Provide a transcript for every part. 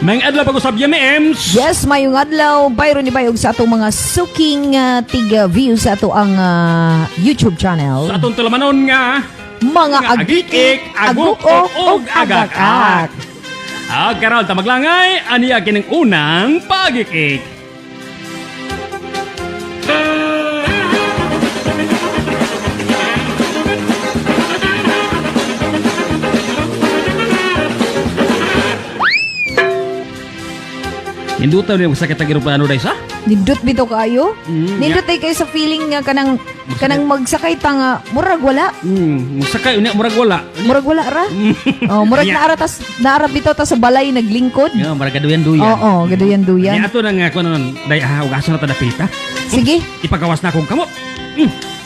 Maayong adlaw pag-usab, Yami Ems. Yes, mayong adlaw, Byron ni Bayog sa atong mga suking tiga views sa ato ang YouTube channel. Sa atong tulamanon nga mga agikik, agukok, ug agakak. Ah, karon ta maglangay, aniya kining unang pagikik. Ninduta niya sakit ang eroplano dahil sa? Nindot bitaw kaayo. Mm. Nindot ay kayo sa feeling nga kanang kanang magsakay ta nga murag wala. Musakay unya murag wala. Murag wala ra. Oh, murag naara tas naara bitaw ta sa balay naglingkod. Yeah, murag gaduyan-duyan. Oo, gaduyan-duyan. Nya ato na nga kuno nun, day ah, ug aso na ta dapita. Sige. Ipagawas na akong kamot.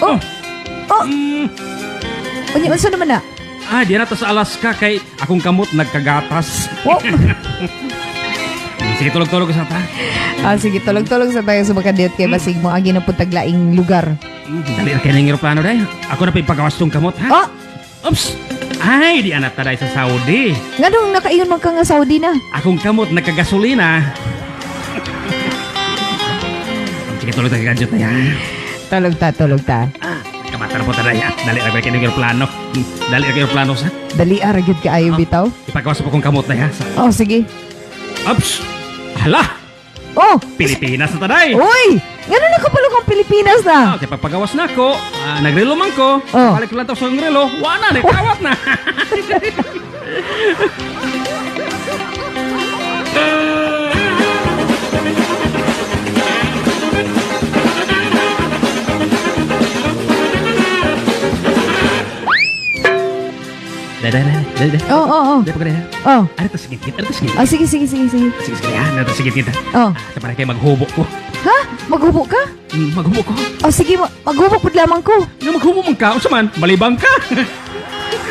Oh. Oh. Unya unsa naman na? Ah, di na ta sa Alaska kay akong kamot nagkagatas. Oh. Sige, tulog-tulog sa ta. Ah, sige, tulog-tulog sa tayo sa makadiyot kay basig mo agi na pud taglaing lugar. Dali ra kay ning eroplano day. Ako na pa ipagawas tong kamot ha. Oh, Oops. Ay, di anak ta day sa Saudi. Nganong nakaingon man ka nga Saudi na? Akong kamot nagkagasolina. Sige, tulog ta kay ta ya. Tulog ta, tulog ta. Ah, kamata na po ta day. Ah. Dali ra kay ning eroplano. Dali ra kay eroplano sa. Dali ra gyud kaayo bitaw. Ipagawas po akong kamot na ya. Sa. Oh, sige. Oops. Hala, Oh, Pilipinas na taday. uy! Ngano nakapalo kang Pilipinas na? Ah, okay, pagpagawas na ako, nagrelo man ko. Oh. Balik ko lang to sa relo. Wala na, kawat na. Dai, dai, dai, dai, dai. Oh. Dai, pagkadai. Oh. Ano to sigit, ano to sigit? Ah, sige, sige, sige, sige. Sige, sige, ah, ano to sigit kita. Oh. Ah, sa para kay maghubo ko. Ha? Maghubo ka? Maghubo ko. Oh, sige, maghubo pud lamang ko. Nga maghubo man ka, unsa man, malibang ka.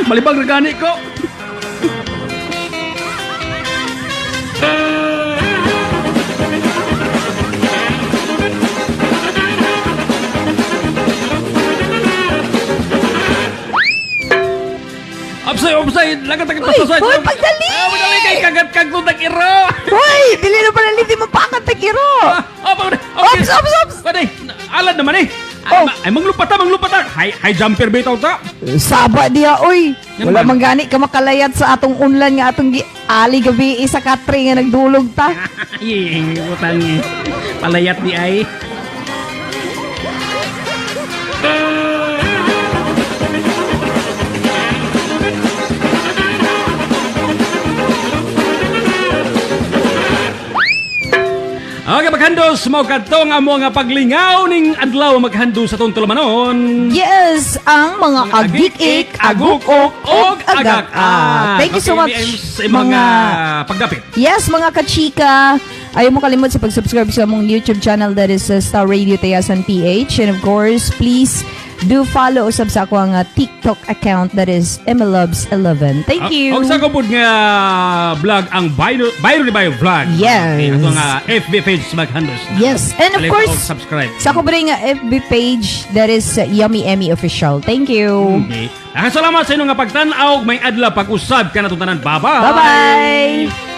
Malibang ra gani ko. Upsay, upsay, lagat agad Uy, pasasay. uy, pagdali! Ah, pagdali kay kagat kag iro. Uy, dili na pala liti mapakat iro. Ah, oh, pagdali. Okay. Ops, ops, ops. Pwede, alad naman eh. Ay, Oh. ay, manglupata, manglupata. High, high jumper bitaw ta. Saba diya, oy. Yan Wala man. man gani ka makalayat sa atong unlan nga atong ali gabi isa katre nga nagdulog ta. Ay, utang eh. Palayat di ay. Okay, maghandos, mao kadto ang amo nga paglingaw ning adlaw maghando sa atong tulumanon. Yes, ang mga agik-ik, agukok, og og agak-ak. Thank you so much, Sa mga pagdapit. Yes, mga kachika. Ayaw mo kalimot sa pag-subscribe sa among YouTube channel that is Star Radio Tayasan PH. And of course, please do follow usab sa ako ang TikTok account that is Emilobs11. Thank you. Og sa kubod nga vlog ang Byron ni Bayo vlog. Yes. Okay, ato nga FB page maghandos. Yes. And of Kalimot course, og subscribe. sa ako ba rin nga FB page that is Yummy Emmy Official. Thank you. Okay. Salamat sa inyong nga pagtan-aw, may adlaw pag-usab ka natong tanan. Bye-bye. Bye-bye.